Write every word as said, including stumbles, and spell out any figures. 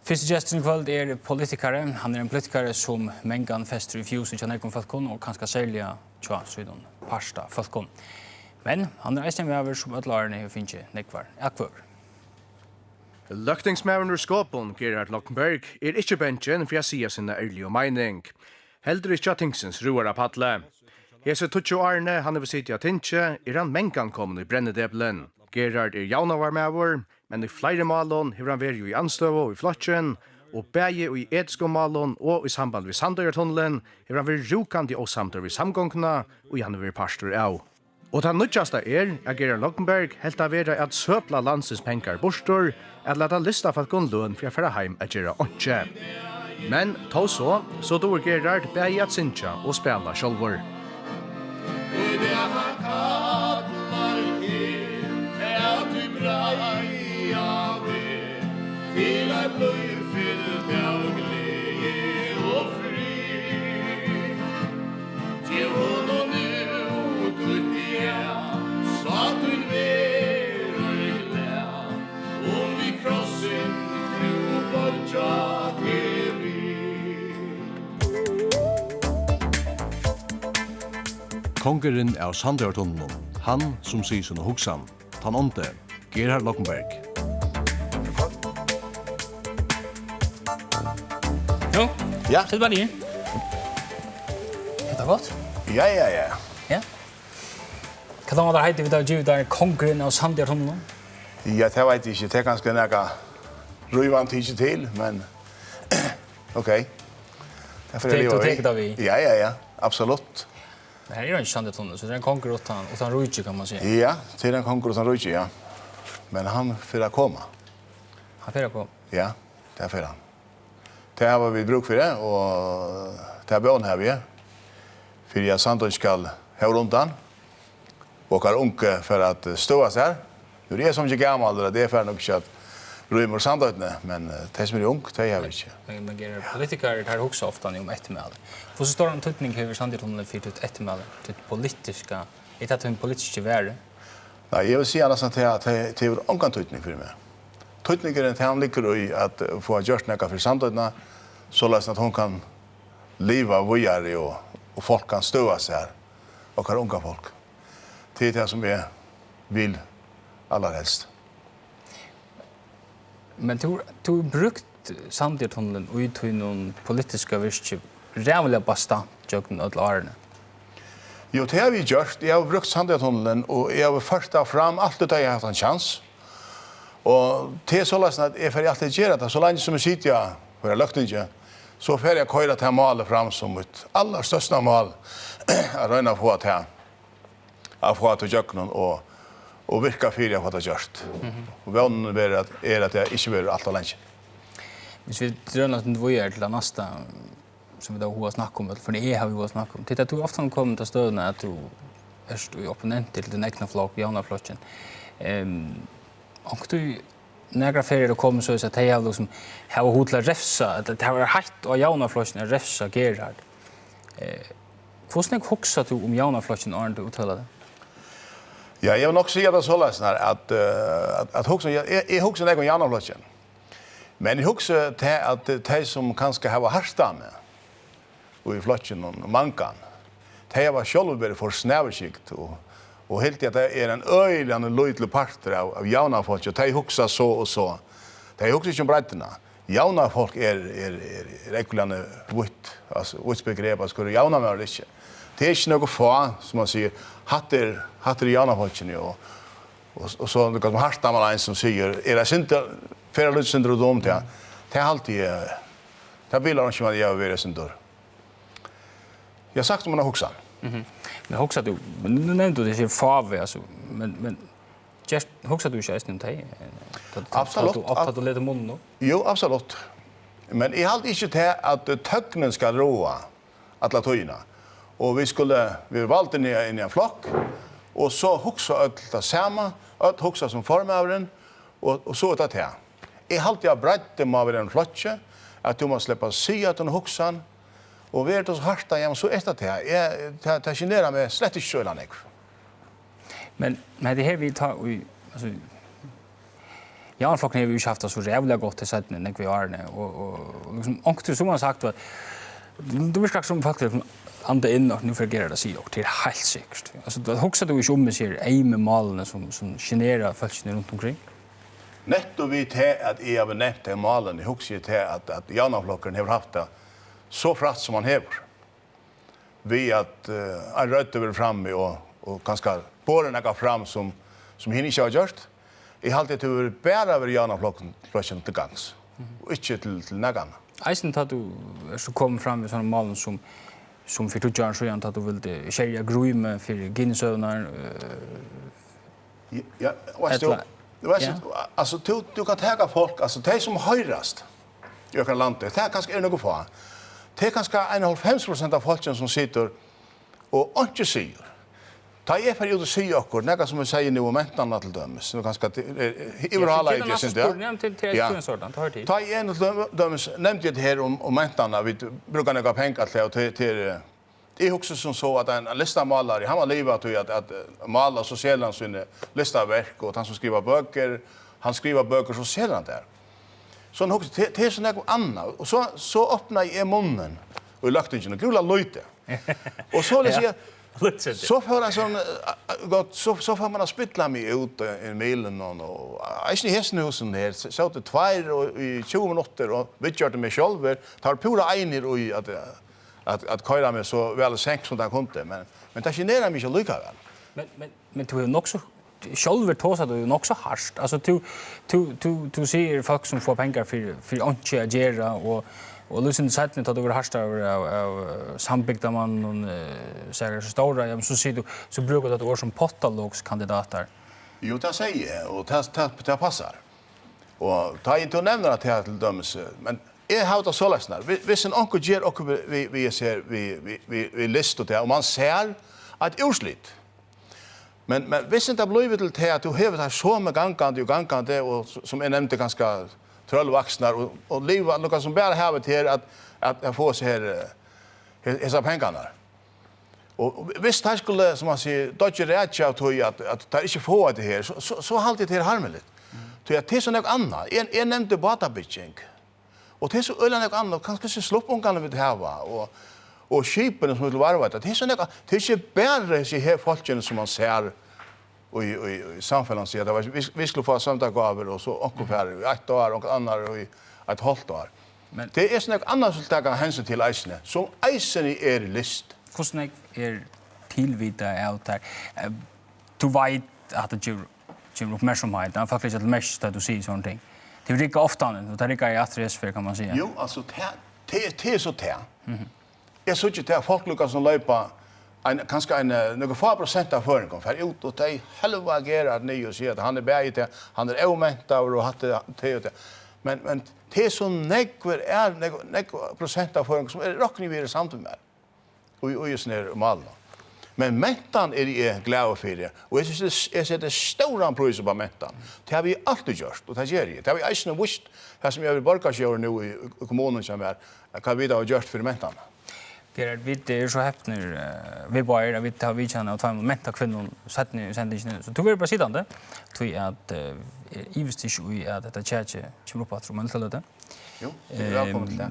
Fyrsti gesturin í kvøld er politikari. Hann er ein politikari, sum mangan festir í fjøsið hjá nógvum fólkum, og kanska serliga hjá sínum partafólkum. Men hann er eisini ein maður, sum øll árini hevur fingið nógvar atkvøður. Løgtingsmaðurin úr Skopun, Gerhard Lognberg, er ikki bangin fyri at siga sína ærligu meining. Heldur ikki á tingsins røðarapalli. Hesi tíggju árini, hann hevur sitið á tingi, er hann mangan komin í brennidepilin. Gerhard er javnaðarmaður, men í fleiri málum hevur hann verið í andstøðu við flokkin, og bæði í etiskum málum og í samband við Sandoyartunnilin hevur hann verið rúkandi ósamdur við samgonguna, ið hann hevur verið partur av. Og tað nýggjasta er, at Gerhard Lognberg helt tað vera at søpla landsins pengar burtur, at lata listafólkum løn fyri at fara heim at gera einki. Men tó so, so dugir Gerhard bæði at syngja og spæla sjálvur. Og tað hann kallar her, er at tú breiða veg til eitt lív fylt av gleði og frið. Gev honum nú títt ja, so at tín verður glað, um við krossin krúpar hjá tær við. Kongurin av Sandoyartunlinum, hann sum sigur sína hugsan, tann óndi, Gerhard Lognberg. Jú. Ja. Set bara í. Er tað gott? Ja, ja, ja. Ja. Hvat tað heita, vit hava givið tær kongurin av Sandoyartunlinum? Ja, tað veit eg ikki. Tað er kanska nakað rívandi tikið til, men ok. Tað fer at liva við. Tú tekur tað við? Ja, ja, ja. Absolutt. Men her er jo ein Sandoyartunnil, so tað er ein kongur uttan, uttan ríki, kann man siga. Ja, tað er ein kongur uttan ríki, ja. Men hann fer at koma. Hann fer at koma? Ja, tað fer hann. Tað hava vit brúk fyri, og tað bøn havi eg, fyri at Sandoyggin skal hava undan, og okkara ungu fara at støða sær. Nú eri eg so mikið gamal, at eg fari nokk ikki at rýma úr Sandoynni, men, eh, tey sum eru ung, tey hava ikki. Men, men, men politikarar, teir hugsa ofta um eftirmæli. Hvussu stóran týdning hevur Sandoyartunnilin fyri títt eftirmæli, títt politiska, er tað tín politiski veru? Nei, eg vil siga næstan til at tað, tað hevur ongan týdning fyri meg. Týdningurin, tað hann liggur í at, eh, fáa gjørt nakað fyri Sandoynna, soleiðis at hon kann liva víðari og, og fólk kann støða sær, okkara unga fólk. Tað er tað sum eg vil allarhelst. Men tú, tú hevur brúkt Sandoyartunnilin í tínum politiska virki ræðuliga bastant gjøgnum øll árini. Jú, tað havi eg gjørt. Eg havi brúkt Sandoyartunnilin, og eg havi ført tað fram altíð, tá eg havi havt ein kjans. Og tað er soleiðis, at eg fari altíð at gera tað, so leingi sum eg siti her í Løgtingi, so fari eg at koyra tað málið fram sum mítt allarstørsta mál, at royna at fáa tað, at fáa tað ígjøgnum og, og virka fyri at fáa tað gjørt. Mhm. Og vónin er at, er, at tað ikki verður alt ov leingi. Hvis vit drøna oss víðari til tað næsta, sum vit hava hug at snakka um, ella fyri eg havi hug at snakka um. Tí at tú ofta kemur til støðuna, at tú ert í opponenti til tín egna flokk, Javnaðarflokkin. Ehm, onkuntíð nakrar ferðir er komið so at tey hava, liksom, hava hug til at revsa, at tað hava heitt á Javnaðarflokkin at revsa Gerhard. Eh, hvussu nógv hugsar tú um Javnaðarflokkin, áðrenn tú úttalar teg? Ja, eg vil nokk siga tað soleiðis, at, eh, at, at hugsa, eg, eg, eg hugsi nógv um Javnaðarflokkin. Men eg hugsi tað, at tey sum kanska hava hart á meg, og í flokkinum, og mangan, tey hava sjálv verið for snævurskygd og, og hildið, at tað er ein øgiliga lítil partur av, av javnaðarfólki, og tey hugsa so og so. Tey hugsa ikki um breiddina. Javnaðarfólk er, er, er, er ógvuliga vítt, altso, vítt begrep, altso, hvør er javnaðarmaður ella ikki? Tað er ikki nøkur fá, sum man sigur, hatta er, hatta er javnaðarfólkini, og, og, og so er tað hart á mær ein sum sigur, er eitt sindur, fer eitt lítið sindur út um tað. Tað haldi eg, tað bilar ikki, man eg havi verið eitt sindur. Eg havi sagt um eina hugsan. Mhm. Men hugsar tú, men nú nevndi tú tað her fáa, altso, men, men gert, hugsar tú ikki eisini um tey? Tá, tá, tá Absolutt. Tú, tá tú letur munnin upp? Jú, absolutt. Men eg haldi ikki tað, at tøgnin skal ráða alla tíðina. Og vit skulu, vit eru vald inn í, inn í ein flokk, og so hugsa øll tað sama, øll hugsa sum formaðurin, og, og so er tað tað. Eg haldi, at breiddin má vera í einum flokki, at tú má sleppa at siga tína hugsan, og verður tað so hart, ja, men so er tað tað. Eg, tað, tað generar meg slett ikki so illa nógv. Men, men tað her vit tá í, altso, Javnaðarflokkurin hevur jú ikki havt tað so ræðuliga gott tey seinnu nógvu árini, og, og, og liksom, onkuntíð so man sagt, at tú virkar sum fólk liksom anda inn, og nú fer at gera tað, siga okkurt, tað er heilt sikkurt. Altso, tú hugsar tú ikki um hesi her eymu málini, sum, sum generar fólkini runt umkring? Nettupp við tað, at eg havi nevnt tey málini, hugsi eg tað, at, at Javnaðarflokkurin hevur havt tað so frægt, sum hann hevur. Við at, eh, ein rødd hevur verið frammi og, og kanska borið nakað fram, sum, sum hini ikki hava gjørt. Eg haldi, at tað hevur bara verið Javnaðarflokkin, flokkin til gagns, og ikki til, til nakað annað. Eisini tá tú ert so komin fram við sovorðnum málum sum, sum fyri tjúgu árum síðan, tá tú vildi skerja grímið fyri gyðingasøgurnar, eh, Ja, ja, veitst tú, ella, veitst ja. Tú, altso, tú, tú kann taka fólk, altso, tey sum hoyrast í okkara landi, tað er kanska er nøkur fá. Tað er kanska ein og hálvfems prosent av fólkinum sum situr og einki sigur. Tá eg fari út og sigi okkurt, nakað sum eg sigi nú um mentanina til dømis, nú kanska at, eh, eh, yvirhálaði eg teg eitt sindur, ja. Ja, men til, til, til Ja. ein sovorðnan, tað hoyrir til. Tá eg nú til dømis nevndi eg her um, um mentanina, vit brúka nógvar pengar til, og til, til, eh, Eg hugsi sum so, at ein, ein listamálari, hann má liva av tí at, at, eh, mála, so selur hann síni listaverk, og tann sum skrivar bøkur, hann skrivar bøkur, so selur hann tær. So hann hugsi, tað, tað er so nógv annað. Og so, so opnaði eg munnin í løgtinginum, gula lítið. Og so, Ja. ja, Lítið. So fór hann sånn, eh, eh, gott, so, so fór man at spilla meg út, eh, í miðlunum, og, og eisini í hesum húsinum her, s-, sótu tveir og, í tjúgu minuttir og viðgjørdu meg sjálvir. Tað var púra einir í at, eh, at, at koyra meg so væl í senk sum tað kundi, men, men tað generar meg ikki allíkavæl. Men, men, men tú hevur nokk so, sjálvur tosar tú nokk so hart. Altso, tú, tú, tú, tú sigur fólk sum fáa pengar fyri, fyri einki at gera, og, og líkasum seinni, tá tú verður hartaður av, av, eh, sambygdarmanninum, eh, Sara Stóra, ja, men so sigur tú, so brúkar tú eitt orð sum pottalokskandidatar. Jú, tað sigi eg, og tað, tað, tað passar. Og tá eg, tú nevnir at tað til dømis, eh, men eg havi tað soleiðis nær. Hvi-, viss ein onkur ger okkurt við, við, við, eg sær, við, við, við, við list og tað, og man sær eitt úrslit. Men, men viss tað blívur til tað, at tú hevur tær somu gangandi og gangandi, og s-, sum eg nevndi, kanska trøllvaksnar, og, og liva, nakað sum bara hava til at, at, at fáa seg her, eh, he-, hesar pengarnar. Og, og viss tær skulu, sum man sigur, doyggja rækja av tí at, at tær ikki fáa hetta her, so, so, so haldi eg, tað er harmiligt. Tí at tað er so nógv annað. Eg, eg nevndi bátabygging. Og tað er so øgiliga nógv annað, kanska sum sluppungarnir vit hava, og, og skipini sum vit varðveita. Tað er so nógv, tað er ikki bara hesi her fólkini sum man sær í, í, í samfelagnum, siga, at vit, vit skulu fáa sømdargávur, og so onkur fær í eitt ár, onkur annar í eitt hálvt ár. Men tað er so nógv annað sum taka hensyn til eisini, sum eisini er list. Hvussu nógv er tilvitað av tær? Eh, tú veit at tað gevur, gevur uppmerksamheit, at fólk leggja til merkis, tá tú sigur sovorðin ting. Tað riggar ofta, og tað riggar í aðru hesi ferð, kann man siga. Jú, altso, tað, tað, tað er so tað. Mhm. Eg síggi tað, fólk líkasum leypa ein, kanska ein, eh, nøkur fá prosent av føroyingum fara út, og tey hálva gera tað niður og siga, at hann er bæði tað, hann er ómentaður og hatta, tað og tað. Men, men tað er so nógvir, er nógv, nógv prosent av føroyingum, sum eru, rokni eg við, eru samd við mær í, í hesum her málinum. Men mentan eri eg glaður fyri, og eg synes, eg seti stóran prís upp á mentan. Tað havi eg altíð gjørt, og tað geri eg. Tað havi eg eisini víst, har sum eg havi verið borgarstjóri nú í, í kommununi hjá mær, at hvat vit hava gjørt fyri mentan. Gerhard, vit eru so hepnir, eh, vit báðir, at vit hava vitjan av tveimum mentakvinnum seinni í sendingini. So tú verður bara sitandi, tí at, eh, eg ivist ikki í, at hetta kjakið kemur upp aftur um eina lítla løtu. Jú, tú ert vælkomin til tað.